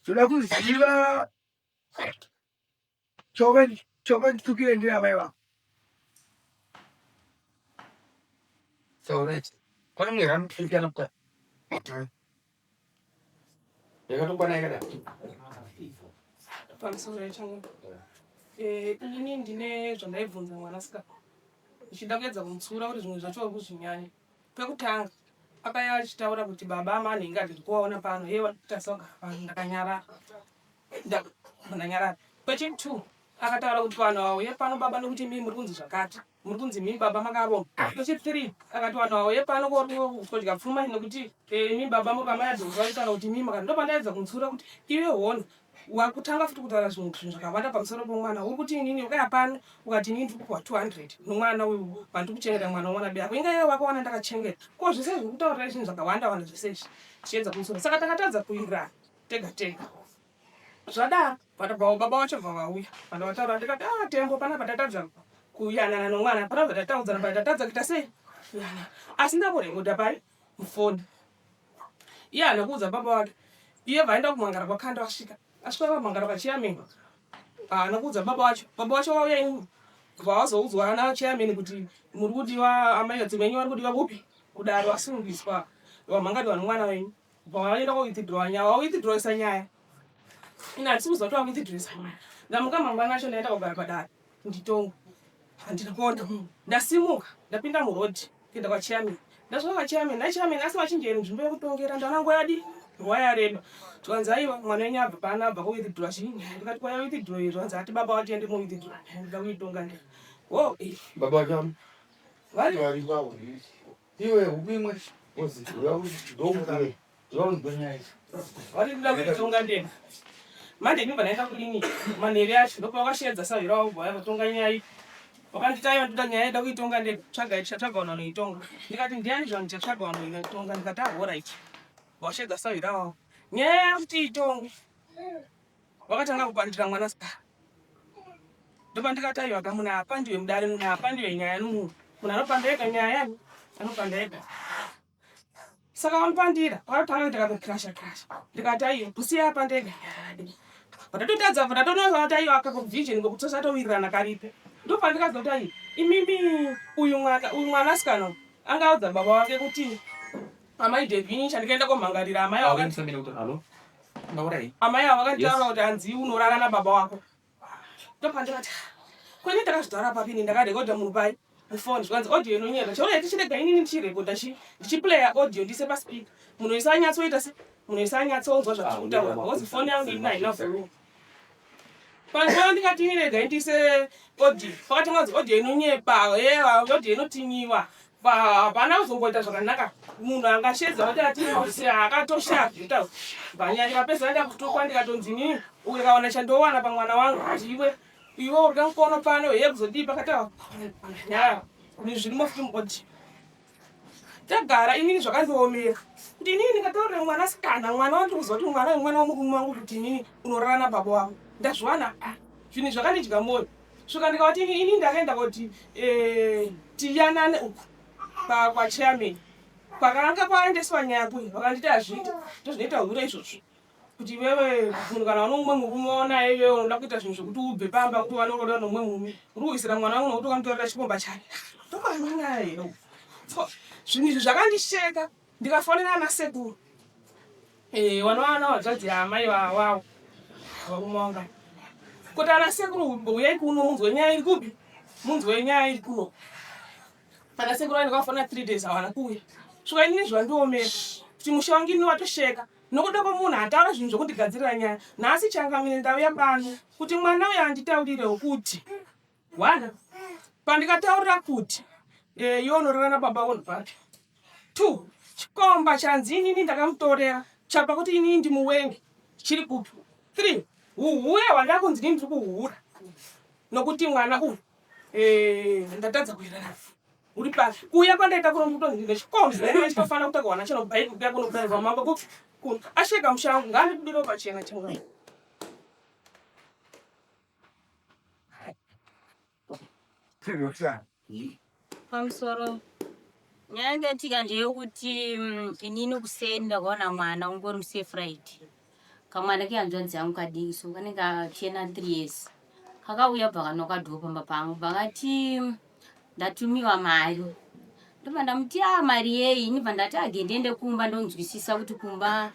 Toda kuziva chawakanditukira ndiri amai vako. Sauraiti. Kwana mwe rano kuta. Yakatokwana yakadai. Pamusoro yachangu. Eh, ini ndine zvandaibvunza mwanasikana. Ndichida kuedza kumutsiura kuti zvimwe zvacho uri kuzvinyanya. Pekutanga akauya achitaura kuti baba amanhingi handiri kuvaona pano heye vanotasa kugara pano ndakanyarara. Ndanyarara. Kwechitwo akataura kuti vanhu vauye pano baba nekuti imimi muri kunzi zvakati. Muri kunzi imimi baba makaromba. Kwechithree akati vanhu vauye pano kodya pfuma nekuti eh, imimi baba muri vamai adhonza vachitaura kuti imimi makati. Ndopandaedza kumutsiura kuti iwe hona wakutanga futi kutaura zvimwe zvinhu zvakawanda pamusoro pomwana uri kuti inini wakaya pano ukati inini ndiri kupiwa 200 nomwana uyu vandiri kuchengeta mwana womwana biyako inga iwe wakawana ndakachengeta ko zvese zviri kutaurira zvinhu zvakawanda wanda zvese izvi tichiedza kumusoro saka takatadza kuwirirana tega tega zvadaro vatobva baba vacho bva vauya vandavataura ndikati ah tembo panapa tatadza kuyanana nomwana panapa tataudzana pa tatadza kuita sei kuyanana asi ndakurekodha pai mufoni iye haana kuudza baba wake iye vaenda kumangara kwakanda vasvika asvika pamangara pachairman haana kuudza baba wacho baba wacho vauya ini vawazoudzwa ana chairman kuti muri kudiwa amai vadzi venyu vari kudiwa kupi kudaro vasungiswa vamhangadiwa nomwana wenyu vaenda kowithdrawa nyaya vawithdrawisa nyaya ini handisi kuziva kuti vawithdrawisa nyaya ndamuka mangwana acho ndaenda kugara padare nditongwe handina kuona munhu ndasimuka ndapinda muroad kuenda kwachairman ndasvika kwachairman nachairman asi vachinjeri nzvimbo yekutongera ndaona nguva yadi nguva yareba zvikanzi aiwa mwana wenyu abva pano abva kuwithdraw chii ndikati kwaya withdraw izvo zvikanzi ati baba watiende muwithdraw ndida kuitonga ndi wo eh. Baba vacho vari vari kwavo iwe upimwe ozi ndokuwe Vari kuda kuitonga ndega. Manje ndibva ndaenda kudini manheru acho ndopavakasheedza sahwira wavo vauya kutonga nyaya iyi. Vakanditi aiwa ndoda nyaya ida kuitonga ndega. Tsvaga tichatsvaga vanhu vanoitonga. Ndikati ndiani zvanhu ndichatsvaga vanhu vanoitonga ndikati ah alright. Vasheedza sahwira wavo. Nyaya yakuti itongwe. Vakatanga kupandira mwanasikana. Ndopandikati aiwa ka munhu haapandiwe mudare munhu haapandiwe nyaya nomunhu. Munhu anopanda ega nyaya yani anopanda ega. Saka vamupandira vakatanga kuita kakukirasha kirasha ndikati aiwa kusiya apa ndega patatotadza apa tatoona kuti aiwa aka confusion ngokuti tosatowirirana karipo ndopandikaziva kuti aiwa imimi uyu mwana uyu mwanasikana uyu anga audza baba wake kuti amai Devini chandikaenda komhangarira amai ava amai ava vakanditaura kuti hanzi unorara nababa wako Ndopandikati kwene ndakazvitaura papi ini ndakarekodha munhu pai mufoni zvikanzi audio inonyeba chaura tichirega inini ndichirekodha chi ndichiplaya audio ndiise paspeaker munhu wese anyatsoita se munhu wese anyatsonzwa zvatiri kutaura because foni yangu ini haina volume panguva ndikati ini regai ndiise audio pakatanga kunzi audio inonyepa ewa audio inotinyiwa hapana kuzomboita zvakanaka munhu angashedza kuti ati akatoshaya zvinotaura bvanyari vapedza vaenda kutukwa ndikatonzi inini ukawana chandowana pamwana wangu ati iwe iwe urya mukono pano heye kuzodii pakati nyaya zvirimo futi muodi tagara inini zvakandiomera kuti inini ndingataurire mwanasikana mwana wandiri kuziva kuti mwana wemwana wemurume wangu kuti inini unorara nababa wangu ndazviwana ah, zvinhu zvakandidya mwoyo Svika ndikavati ini ini ndakaenda koti eh, tiyanane uku kwachairman kwakanga kwaendeswa nyaya kuya vakanditi hazviite ndozvinoita hure izvozvo kuti iwewe munhu kana une umwe murume waunaye iwewe unoda kuita zvinhu zvekuti ubve pamba kuti uwane uroda nomumwe murume uri kuisira mwana wangu nokuti ukamutorera chikomba chake ndokwani nyaya here so zvinhu izvi zvakandisheka ndikafonera ana sekuru Eh, wanowana hanzvadzi yaamai vawawo varume wanga kuti ana sekuru huyai kuno munzwe nyaya iri kupi munzwe nyaya iri kuno ana sekuru vainge vafona 3 days havana kuuya svika inini zvandiomera kuti musha wangu ini watosheka nokuda kwemunhu ataura zvinhu zvokundigadzirira nyaya nhasi changamire ndauya pano kuti mwana uyo anditaurirewo kuti One, pandikataurira kuti eh, iwe unorara nababa vako ndibvapi. Two, chikomba chanzi inini ndakamutorera chapa kuti inini ndimuwenge chiri kupi. Three, huhure hwandakunzi inini ndiri kuhura nokuti mwana uyu eh, ndatadza kuirara uri papi kuuya kwandaita kuno ndikutonzi ndine chikomba ndine chitofanira kutakurwa nacho nobhaibhi kuuya kuno kudai mambo kupi kuno asheka musha wangu ngaandibudire pachena changu Pamusoro nyaya yanga itika ndeyekuti mm, inini kuseni ndakaona mwana ungori musi wefriday. Kamwana kehanzvadzi yangu kadiki so kanenge kachena 3 years. Kakauya bva kanoka door pamba pangu vakati ndatumiwa mari. Ndobva ndamuti ah mari yei ini bva ndati age ndiende kumba ndonzwisisa kuti kumba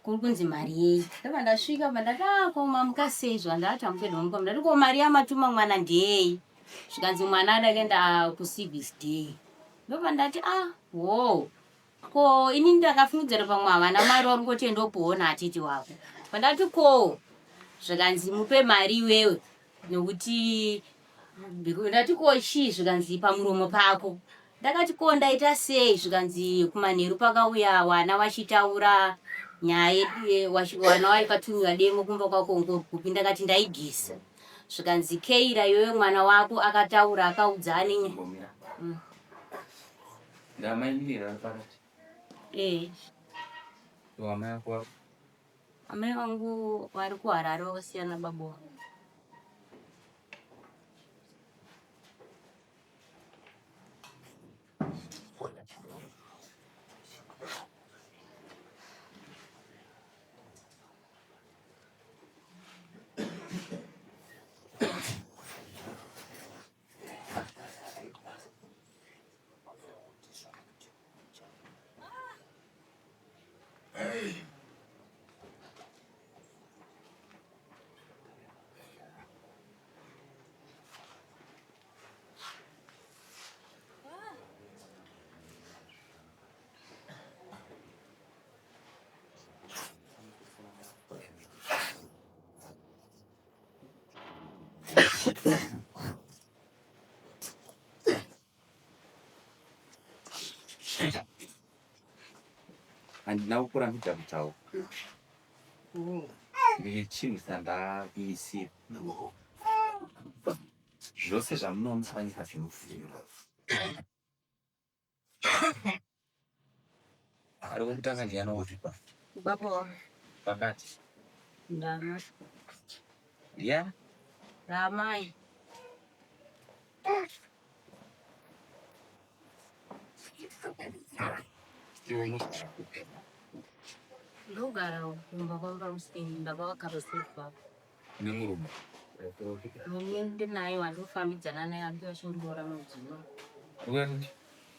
kuri kunzi mari yei. Ndobva ndasvika bva ndati ah ko mamuka sei zvandati amukeda muka ndati ko mari yamatuma mwana ndeyei. Zvikanzi mwana ada kuenda kuCivis day. Ndobva ndati ah hoo ko ini ndakafungidzira pamwe havana mari vari kungoti enda upoona atete wako pandati ko zvikanzi mupe mari iwewe nokuti ndati ko chii zvikanzi pamuromo pako ndakati ko ndaita sei zvikanzi kumanheru pakauya wana wachitaura nyaya wana waikatumiwa demo kumba kwako ngokupi ndakati ndaigisa zvikanzi keira iwewe mwana wako akataura akaudza ane mm. Ndamai vari pakati. Eh. Amai vako vari Amai vangu vari kuHarare vakasiyana nababa vangu. Handina kukurambidza kutaura. Ndine chinhu chandakuisira. Zvose zvamunoona panyika zvinopfuura. Ari wekutanga ndiani wozvipa? Baba wangu. Pakati. Ndama. Ndiani? Ramai. Ndogara kumba kwamba musini baba vakabva baba. Nemurume. Murume ndinaye wandofambidzana naye ari kuuya achindiroora mwedzi uno.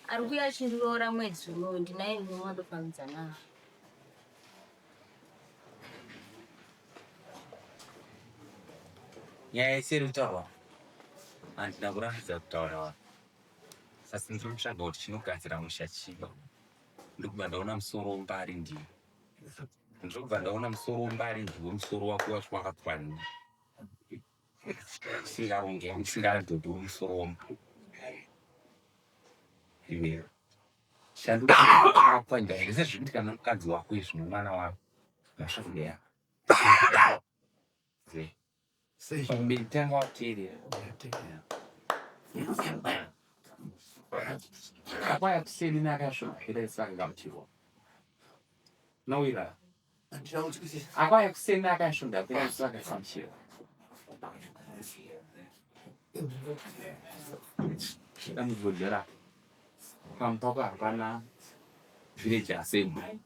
Ari kuuya achindiroora mwedzi uno ndinaye murume wandofambidzana naye. Nyaya yese iri kutaurwa handina kurambidza kutaura vanhu asi ndiri kutsvaga kuti chinogadzira musha chii ndikubva ndaona musoro womba ari ndiwe ndinobva ndaona musoro womba ari ndiwe musoro wako wacho wakapwanywa usingaronge usingadhodhi musoro womba iwewe shandakapwanywa zvese zviri kuitika nemukadzi wako izvi nemwana wako masvakudeya Sei? Tanga wateerera. Akwaya kuseni nakasvopera isakagamuchirwa. Nowira. Akwaya kuseni nakasvonda pera isakagamuchirwa. Dambudziko nderako. Pamba pako hapana village assembly.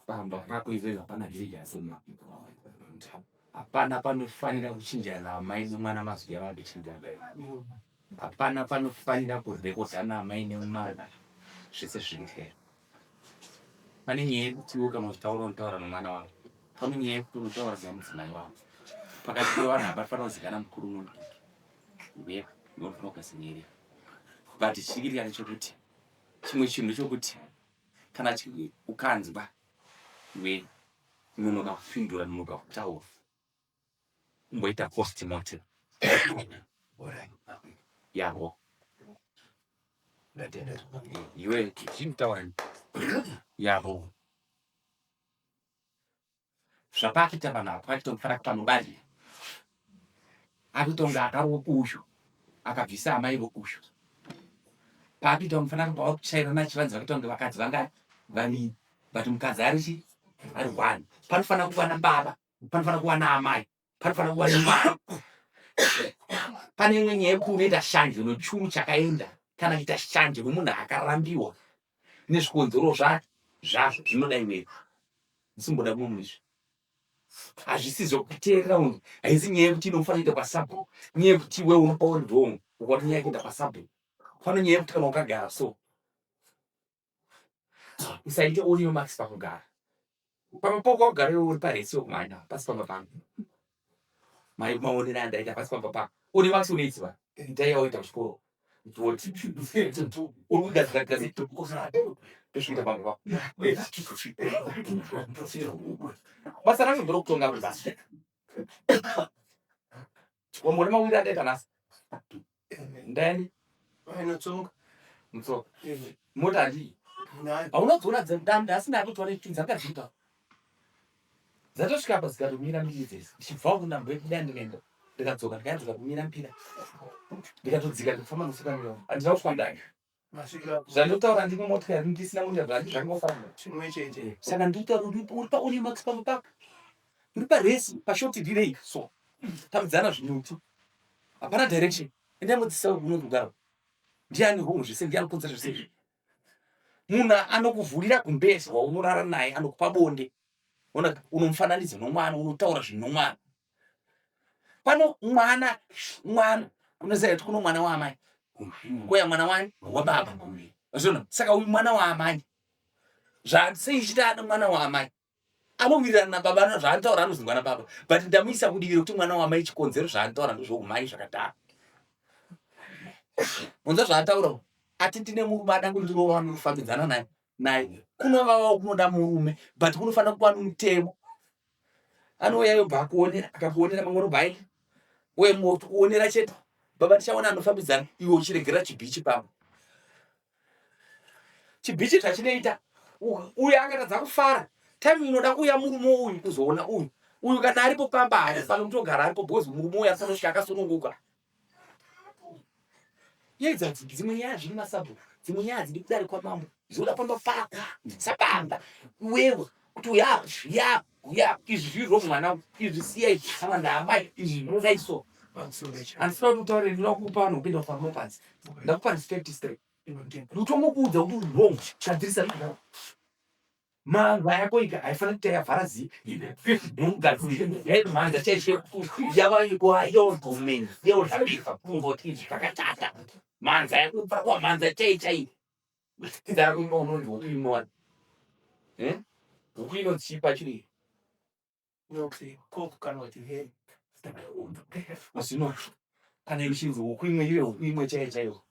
Pamba pako izvozvo hapana village assembly. Hapana panofanira kuchinjana amai nemwana mazwi avari kuchinjana. Hapana panofanira kurekodhana amai nemwana zvese zviri fair. Pane nyaya yekuti iwe kana uchitaura unotaura nomwana wako. Pane nyaya yekuti unotaura nemudzimai wako. Pakati pevanhu hapafanira kuzikana mukuru nomudiki. Iwewe ndiwe unofanira kugadzirira. But chirikitika ndechekuti chimwe chinhu ndechokuti kana ukanzwa iwewe nonoka kupindura nonoka kutaura umboita postmortem yavo iwe chinotaura yavo zvapakuita vanhu apa pakutofanira panobarira akutonga akarokusho akabvisa amai vokusho pakuita mufanira kubva wakutsvairana chivanzi vakuita kunge vakadzi vangani vaviri but mukadzi ari chi ari one panofanira kuva nababa panofanira kuva naamai panofanira kuva nemwana pane imwe nyaya yekuti unoita shanje nochuru chakaenda kana kuita shanje nomunhu akarambiwa nezvikonzero zvazvo zvinoda iwewe. Ndisimboda mumwe izvi. Hazvisi zvekuteerera unhu. Haisi nyaya yekuti inofanira kuenda kwasabhuku. Nyaya yekuti iwewe unopa uri wrong. Ukaona nyaya yekuenda kwasabhuku. Fana nyaya yekuti kana ukagara so. Usaite oniyo max pakugara. Pamba pako wakugara iwe uri paresi wekumhanya pasi pamba pangu. Mai maonero andaita pasi pamba pako. Une max unoiziva. Itai yawaita kuchikoro. Woti uri kugadzira gadzira ndozvinoita pamba pako. Basa rangu nderokutonga basa. Wamboona mawiri andaita nhasi? Ndani? Inotsonga. Mutsoka. Mota handii. Hauna kudziona nhasi ndakutoona kuti dzanga dziri pa. Dzatosvika apa dzikatomira mbiri dzese. Ndichibva uku ndamboenda ndikaenda. Ndikadzoka ndikaya dzikatomira mpira. Ndikatodzika ndikafamba nosuka miromo. Handina kusvika mudanga. Zvandotaura ndine motikari ndisina motikari zvandi zvangofamba. Chimwe chete. Saka ndikutaura kuti uri pa uri max pamba pako. Uri pa race pa short relay so. Tambidzana zvinyuti. Hapana direction. Endai modzidzisa unogara. Ndiani wrong zvese ndiani kukonzera zvese izvi. Munhu anokuvhurira gumbezi waunorara naye anokupa bonde. Ona unomufananidza nomwana unotaura zvinhu nomwana. Pano mwana mwana unoziva kuti kuno mwana waamai kouya mwana wani wababa. Zvino saka uyu mwana waamai zvasei ichita ane mwana waamai anowirirana nababa zvaanotaura anozingwa nababa but ndamuisa kudivi rekuti mwana wamai chikonzero zvaanotaura ndozvoumai zvakadaro unza zvaataura ati ndine murume ada kundirova anofambidzana naye naye kunovavawo kunoda murume but kunofanira kuva nomutemo anouya yobva akuonera akakuonera mamwe anobva aenda uye kuonera chete baba tichaona anofambidzana iwe uchiregera chibhichi pamwe Chibhichi zvachinoita uyu akatadza kufara time inoda kuuya murume uyu kuzoona uyu uyu kana aripo pamba haafanira kutogara aripo because murume uyu asanosvika akasununguka yedza dzimwe nyaya zviri masabhuku dzimwe nyaya hadzidi kudare kwamambo zvoda pamba pako sabamba iwewe kuti uya uya uya izvi zviri wrong mwana izvi siya izvi kana ndaamai izvi zvinodai so handisina kuti utaure ndinoda kupa vanhu kupinda kufamba panzi ndakupa respect straight Ndotongokuudza kuti uri wrong. Gadzirisa zvinhu. Mhanza yako ika haifaniri kuti yavhara zi. Mhanza chaicho yava yodhumeni yodhabika kungoti izvi zvakatata. Mhanza yako kwa mhanza chai chai. Nzara kuimba unonzi huku inowana. Eh? Huku inochipa chiri. Inonzi cock kana kuti hen. Zvino kana ichinzi huku imwe ive huku imwe chaiyo chaiyo.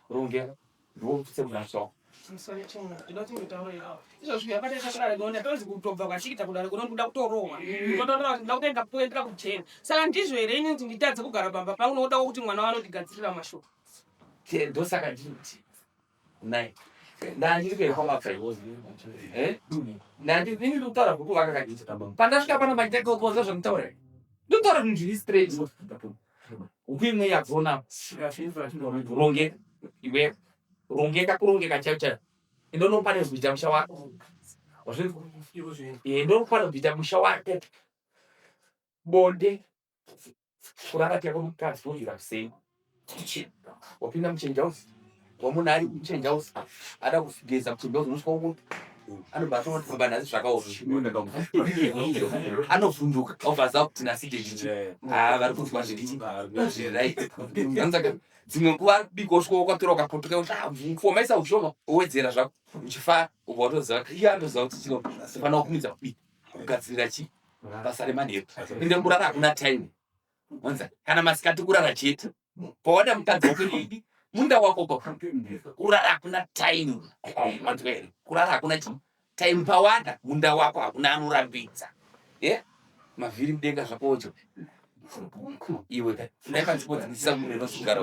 Rongera ndopfutse munaswa. Izvozvi yakataita kudare kuno ndatonzi kutobva kwachikita kudare kuno ndikuda kutorohwa. Ndikutotora ndikuda kutoenda kutoendera kujeri. Saka ndizvo here ini kuti nditadze kugara pamba pangu nokuda kwokuti mwana wanondigadzirira mashoko. Ndosaka ndinoti Nhai. Ndandiri kuenda kwamabva iwe. Eh? Ndandiri ini ndikutaura zvekuvaka kadiki. Pandasvika pano maitaka kukonza zvanditaura. Ndotaura zvinhu zviri straight. Huku imwe yadzona. Rongeka. Iwe. Rongeka kurongeka chaiyo chaiyo. Ndonofanira kuita musha wako. Wazvinzwa? Eh, ndonofanira kuita musha wako. Bonde. Kurara chako mukadzi wobvira kuseni. Wapinda muchange house. Wamuna ari muchange house. Ada kugeza muchange house unosvika uko. Anobva atoona kuti baba nhasi zvakaoma. Anovhunduka obva aziva kuti nhasi ndezvichi. Ah vari kunzwa zvirichi. Zviri right. Anzaka dzimwe nguva biko usvika wakatora ukakotoka kuti ah mfoma isa ushoma wowedzera zvako uchifara ubva watoziva iye anoziva kuti chino fanira kukumidza kubika kugadzirira chi basa remanheru ende kurara hakuna time wanza kana masikati kurara chete pawada mukadzi wako idi munda wako ko kurara hakuna time wanzwa here kurara hakuna chi time pawada munda wako hakuna anorambidza ye mavhiri mudenga zvakocho iwe dai panzvimbo dzinosisa munhu inosugara.